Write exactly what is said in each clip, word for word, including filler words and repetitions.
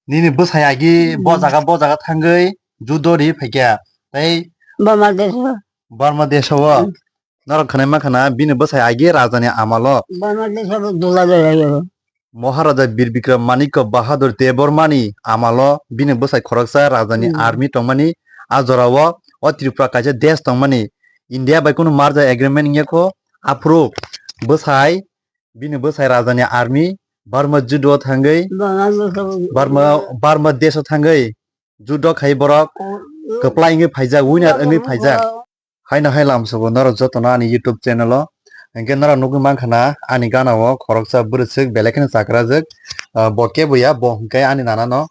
Nini bwsai agi bo Hmm. jaga bo jaga thangwi judo ri phaikha. Tei Bangladesh o. Burma desh o. Hmm. Norok khwnai mankha na bini bwsai agi raja ni amalo. Bangladesh o dula dula yo. Maharaja Bir Bikram Manikya Bahadur Debbarma ni amalo bini bwsai khoroksa raja ni Hmm. army tongmani a jora o, o Tripura kaisa desh tongmani India bai kunu merger agreement wngya kho aphuru bwsai bini bwsai raja ni army Burma judo thangwi Bangladesh o. Burma, Burma desh o thangwi judo khai borok Oh, kwplai wngwi phaijak, winner wngwi phaijak. Haino hai lamsogo norok jotono ani YouTube channel o. Hinkhe norok nugwi mankha na ani gana o khoroksa bwrwswk belai kheno chakrajwk, ah, bo kebo ya, bo hinkhe ani nana no.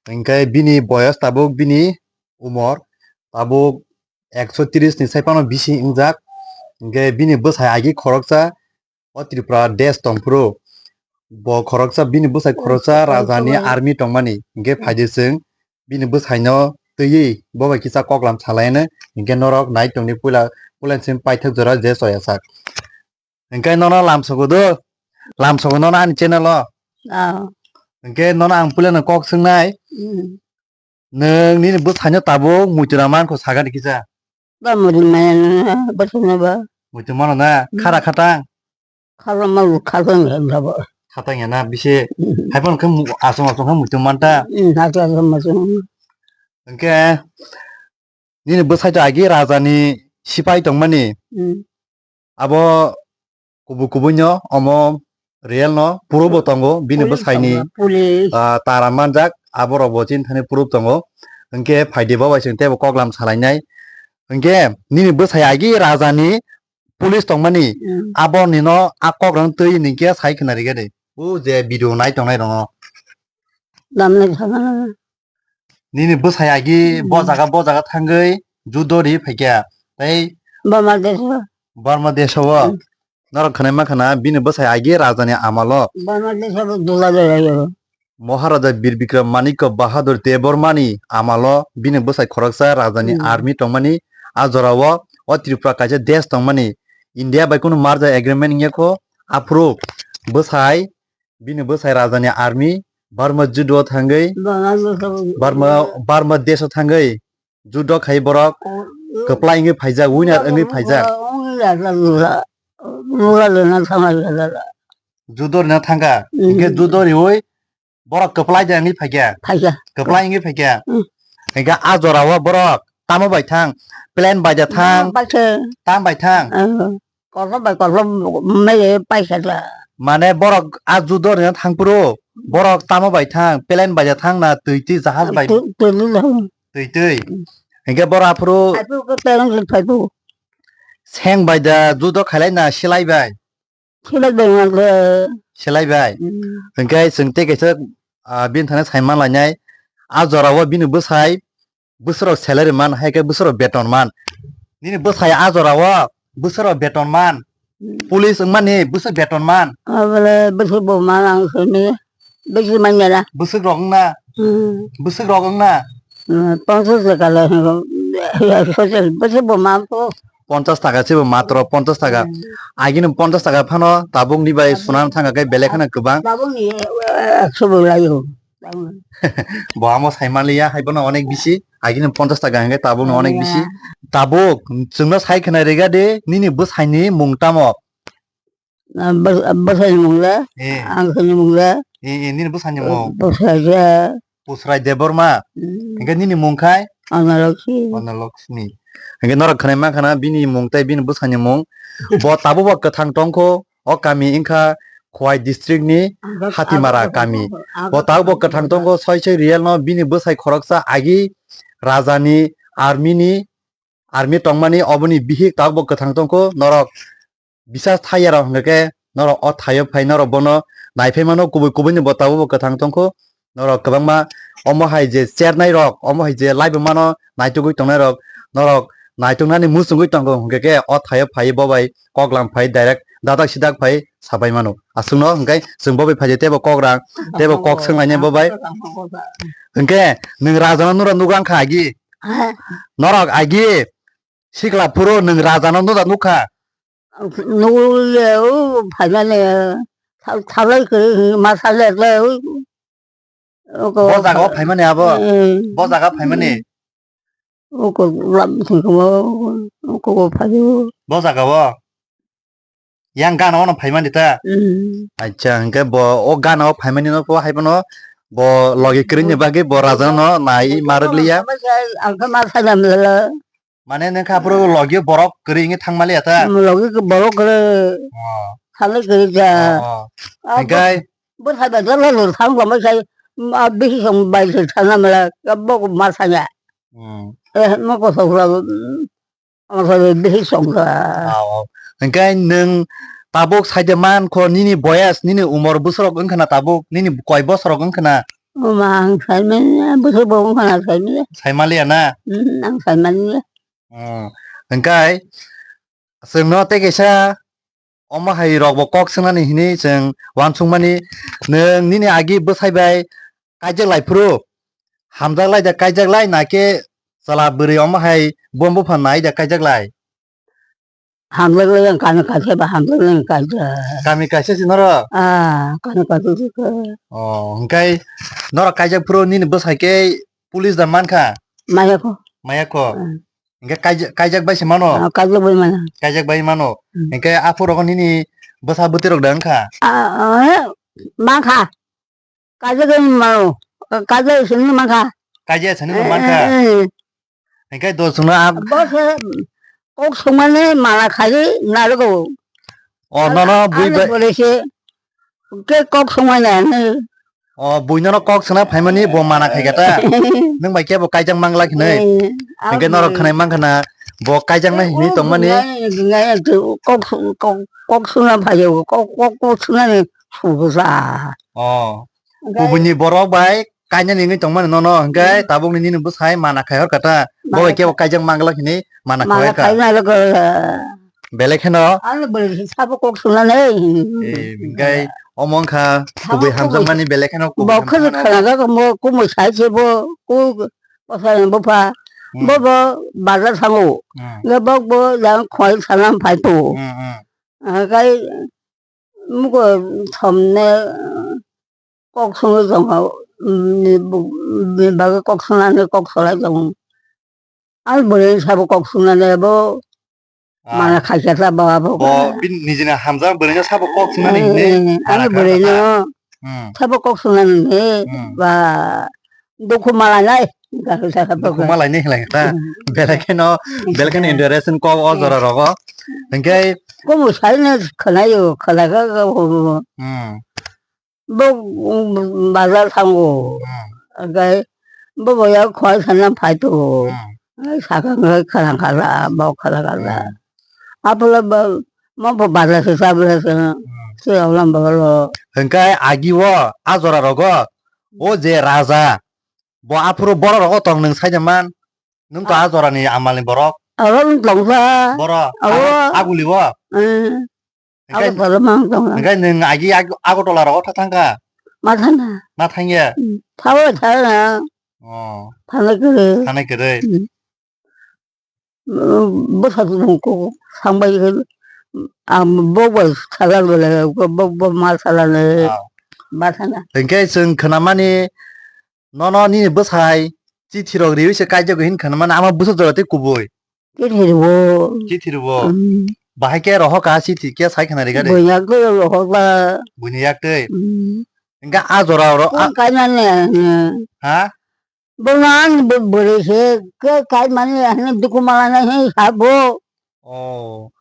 Hinkhe bini boyos tabuk bini umor tabuk ekso tris ni sai phano bisi wngjak. Hinkhe bini bwsai agi khoroksa o Tripura desh tongphuru bo khoroksa bini bwsai khoroksa raja ni army tongmani hinkhe phaidi chwng bini bwsai no twiwi bo bai kisa koklam salaino hinkhe norok nai tongdi puila puila simi paithak jora je choya sak hinkhe nono lamsogo do lamsogo nono ani channel o Ah. Hinkhe nono ang puila no kok swngnai Hmm. Nwng nini bwsai no tabuk muitu rw mankho sakani kisa. Ba muitu maya na bwsai no ba. Muitu mano na Hmm. khara khatang. Khatang ma khatang ya na ba. Khatang ya na bisi. Hmm. Hai phano khe mu- asong asong khe muitu manta. Hmm, asong asong muitu. Hinkhe nini bwsai to agi raja ni sipai tongmani. Hmm. Abo kubui kubui no omo real no proof bo tongo bini bwsai ni ah, tara manjak abo rok bo chini thani proof tongo hinkhe phaidi bo bai chwng teibo koklam salainai hinkhe nini bwsai agi raja ni police tongmani abo ni no a kok rang twi ni khe sai khna rega de o je video nai tongnai rong o. Nini bwsai agi bo jaga bo jaga thangwi judo ri phaikha tei Bangladesh o. Burma desh o. Hmm. Norok khwnai mankha na bini bwsai agi raja ni amalo. Bangladesh o dula dula yo. Maharaja Bir Bikram Manikya Bahadur Debbarma ni amalo bini bwsai khoroksa raja ni Hmm. army tongmani a jora o o Tripura kaisa desh tongmani India bai kunu merger agreement wngya kho aphuru bwsai Bini bwsai raja ni army Burma judo thangwi Burma Burma desh o thangwi judo khai borok kwplai wngwi phaijak, winner wngwi phaijak. Judo rina thangkha, hinkhe judo riwi borok kwplai de wngwi phaikha. Kwplai wngwi phaikha. Hinkhe a jora o borok tamo bai thang, plane bai de thang, tam bai thang. Kolom bai kolom mele paisa da. Mane borok a judo rina thangphuru borok tamo bai thang, plane bai da thang na twi twi jahaj bai? Twi twi. Hinkhe borok aphuru seng bai da judo khailai na silai bai? Silai bai. Silai bai. Hinkhe chwng tei kaisa bini thani sai manlainai a jora o bini bwsai bwswrok salary man, hai khe bwswrok beton man. Nini bwsai a jora o bwswrok beton man. Hmm. Police wngmani bwswk beton man. Abole bwswk bo man ang simi. Bwswk man ya na. Bwswk rok wngna. Hmm. Bwswk rok wngna. Hmm, ponchas taka le, bwswk bo man po. Ponchas taka se bo matro ponchas taka. Hmm. Agini ponchas taka phano tabuk ni bai sunan thangkha khe belai kheno kwbang. Tabuk ni, eh, ekso bo lai o. Bo amo sai manliya, hai bono onek bisi. Agini ponchas taka hingke tabuk no onek bisi. Tabuk, chwngno sai khna rega de, nini bwsai ni mung tamo? Bwsai ni mung le? Eh. Ang ni mung le? Eh, eh, nini bwsai ni mung. Bwsai je. Pusrai Debbarma. Hmm. Hingke nini mung khai? Annalakshmi. Annalakshmi. Hingke norok khna mankha na bini mung tei bini bwsai ni mung. Bo tabuk bo kwthang tongkho. O kami wngkha Khowai district ni Hatimara kami. Bo tabuk bo kwthang tongo soi soi real no bini bwsai khoroksa agi raja ni army ni army tongmani oboni bihik tabuk bo kwthang tongkho norok bisas thaiya rok hwnkhe norok o thaio phai norok bono naiphai mano kubui kubui ni bo tabuk bo kwthang tongkho. Norok kwbangma omo hai je chernai rok, omo hai je laibuma no naitugwi tongnai rok, norok naituknani muchungwi tongo, hwnkhe khe o thaio phaiwi bo bai kok lam phai direct dadak sidak phai sabai mano. Aswkno hwnkhe chwng bo bai phai teibo kok rang, teibo kok swng lainai bo bai. Hwnkhe nwng raja no nura nugrang kha agi? Norok agi sikla phuru nwng raja no nura nukha? Nukle o phaimani thalai kwrwi ma salai le o. Oko Bo jaga o pha-, phaimani abo? Hmm. Bo jaga phaimani? Oko lam thwngkhe bo, oko bo phaio. Bo jaga o? Yang gana o no phaimani ta? Hmm. Acha, hwnkhe bo o gana o phaimani no bo hai bono bo logi kwrwini Hmm. bagwi bo raja no nai ma rwk liya. Ang khe ma sajam lala. Mane nokha phuru logi borok kwrwi wngwi thangmaliya ta? Logi borok kwrwi. Oh. Thangwi kwrwi ja. Oh, oh. Ah, hwnkhe bo, bo thaiba jala lur thang lamai sai, ah, bisi song bai se thana mala, ah, bo ma sanya. Hmm. Eh, mo ko sokra, mm, mo ko bisi song ka. Oh, oh. Hwnkhe nwng tabuk saide man kho nini boyas, nini umor bwswrok wngkha na tabuk, nini koi bosor wngkha na? Oma ang saimanya, bwswk bo wngkha na saimanya. Saimaliya na? Hmm, ang saimanya. Hmm. Hwnkhe chwngno tei kaisa omo hai rokbo kok swngnani hinwi chwng uansukmani, nwng nini agi bwsai bai kaijak lai phuru hamjak lai da kaijak lai na khe chwla bwrwi omo hai buma bupha nai da kaijak lai? Hamjak lai ang kami kaisa ba hamjak lai ang kaisa. Kami kaisa si norok? Ah, kami kaisa si khe. Oh, hwnkhe norok kaijak phuru nini bwsai khe police da mankha? Maya kho. Maya kho. Hmm. Hwnkhe kaijak, kaijak bai se mano? Ah, kaijak bai mano. Kaijak bai mano. Hmm. Hwnkhe aphuru rok nini bwsa bwtwi rok da wngkha? Ah, ah, mankha. Kaijak bai mano. Kaijak sini mankha. Kaijak sini mankha. Eh, eh, eh. Hwnkhe do chwngno a- Bo se kok sungmani mana khai narwgo. O nono bui bai- Bole se ke kok sungmani ani. O bui nono kok sungna phaimani bo mana khai kata. Nwng bai kebo kaijak mangla khinai. Eh, hwnkhe norok khwnai mankha na bo kaijak na hini tongmani. Kok sung-, kok, kok sungna phaio, kok, kok, kok sungna ni subusa. O. Kubuni borok bai kainani wngwi tongmani nono, hwnkhe tabukni nini bwsai mana khai hor kha ta. Bo bai kebo kaijak mangla hini mana khai hor kha. Belai kheno. Ano bwrwi sabo kok swngnani. Eh, hwnkhe omo wngkha kubui hamjakmani belai kheno kubui. Bo khwrwk khwrwk khwnaga mo kumui sai se bo ku bwsai bupha. Hmm. Bo bo bazar thango. Hmm. Hwnkhe bo bo yang khoi sana phai tu. Hmm, hmm. Hwnkhe mugo thomne kok sungwi tongo, mm, ni bu-, ni bagwi kok sungnani kok solai tongo. Ani bwrwi sabo kok sungnani abo mana khaikha ta ba abo. Bo bini nijini hamjak bwrwino sabo kok sungnani hinwi. Eh, ani bwrwino sabo kok sungnani hinwi ba dukhu malainai. Dukhu malainai hinlai kha ta. Belai kheno, belai kheno interesting kok o jora rogo. Hwnkhe kumu saino khwnaio, khwnaikha. Hmm. Bo, um, bazar thango. Hmm. Hwnkhe bo bo ya khwai sana phai tongo. Hmm. Ai saka wngkha khwrang khala, bo khwrang khala. Hmm. Aphulo bo, mo bo bazar se chabra se. Hmm. Se olam bo lo. Hwnkhe agi o, a jora rogo, o je raja, bo aphuru borok rogo tong nwng saida man. Nwng to a jora ni amal ni borok. Abo wng tongkha. Borok, abo. Aguli o. Eh. Hwnkhe, Agartala mang tong. Hwnkhe nwng agi ag-, Agartala rogo tha thangkha? Ma thangkha. Ma thangya? Hmm. Thawa thangya. Oh. Thanai kwrwi. Thanai kwrwi. Hmm. Bwsa tongkho sangbai khe, ang bo bai salal belai, bo, bo ma salal le. Ah. Ma thangya. Hwnkhe chwng khwnamani nono nini bwsai chithi rok riwi se kaijago hin khwnamani ama bwsa jora tei kubui. Chithi rwo. Chithi rwo. Hmm. Bahai khe rohor kha chithi khe sai khna rega de. Buini yak twi rohor kha. Buini yak twi. Hmm. Hwnkhe a jora oro a- Kung kainani ano. Ha? Bono ani bo-, bwrwi se khe kai mani ano dukhu malana he sabo. Oh.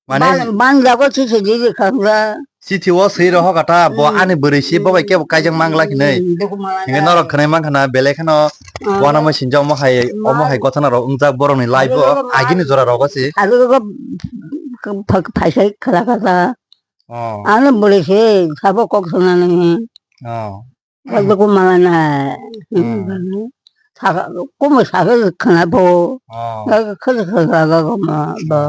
Mane ban, ban jago chithi di di khangla. Chithi o swi rohor kha ta, bo ani bwrwi si, bo bai kebo kaijak mangla hinwi. Hmm, dukhu malana. Hwnkhe norok khwnai mankha na, belai kheno uanama sinjak omo hai, omo hai gothana rok wngjak borokni life o, agini jora rogo se. Abo phaisai khwlakha ta. Oh. Ano bwrwi se sabo kok swngnani. Oh. Kok dukhu malana. Hmm. Saka, kumu saka khwna bo. Oh. Khwna khwna bo.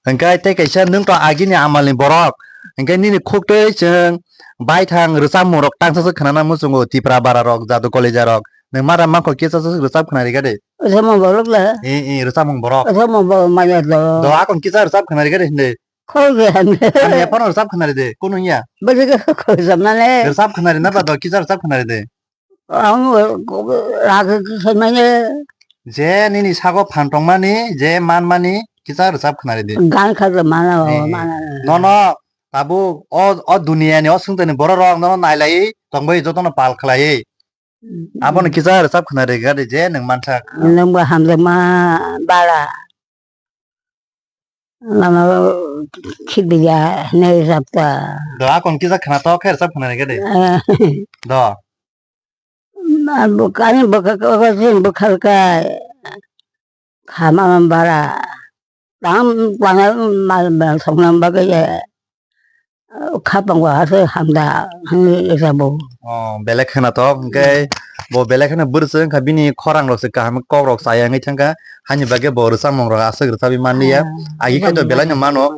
Hwnkhe tei kaisa nwng to agini amalni borok. Hwnkhe nini khuktwi chwng baithang rwchapmung rok tangsa se khwnana muchungo Tipra bara rok, jadu koleja rok. Nwng mada mankho kisa se rwchap khwna rega de. Rwchapmung borok la. Eh, eh, rwchapmung borok. Rwchapmung borok manya do. Do akon kisa rwchap khwna rega de hindi. Khorok de hamle. Hamya phano rwchap khwnari de, kunu ya. Bwswk khorok samnane. Rwchap khwnari na ba do kisa rwchap khwnari de. Ang lagi kisa mane. Je nini sago phan tongmani, je manmani, kisa rwchap khwnari di. Gan kha je mana, eh, mana. Nono tabuk o, o duniyani o swngcharni borok rok nono nailai tongbai jotono pal khlai. Abono kisa rwchap khwnari gadi je nwng mansak. Nwng bo hamjakma bara. Mama khibija hinwi rwchapta. Do akon kisa khwnatok khe rwchap khwnari gadi. Eh. Do. Ma bwkani bwkha bwkha bwkha kai. Khama bara. Tang tang mal mal sokna bagwi je. Khapang wa ase hamda hinwi rwchapbo. Oh, belai khwnatok, hwnkhe bo belai kheno bwrwswk wngkha, bini khorang rok se kaham kok rok chaya wngwi thangkha, haini bagwi bo rwchapmung rok aswk rwchapwi manliya. Ah, agi khe to belai no mano.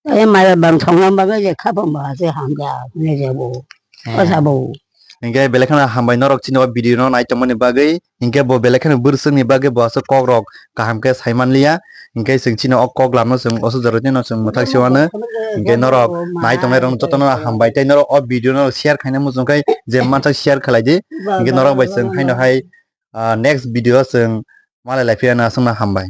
Tei maya bang thongna bagwi je khapang bo ase hamda hinwi rwchapbo. Hmm. O sabo. Hwnkhe belai kheno hambai norok chini o video no nai tongmani bagwi. Hwnkhe bo belai kheno bwrwswkni bagwi bo aswk kok rok kaham khe sai manliya. Hwnkhe chwng chini o kok lamno chwng o sujaro tino chwng mwthak sewano. Hwnkhe norok nai tongnai rok jotono hambai tei norok o video no share khaina muchung khe je mansak share khlai di. Hwnkhe norok bai chwng haino hai, ah, next video o chwng malai lai phiya na aswkno hambai.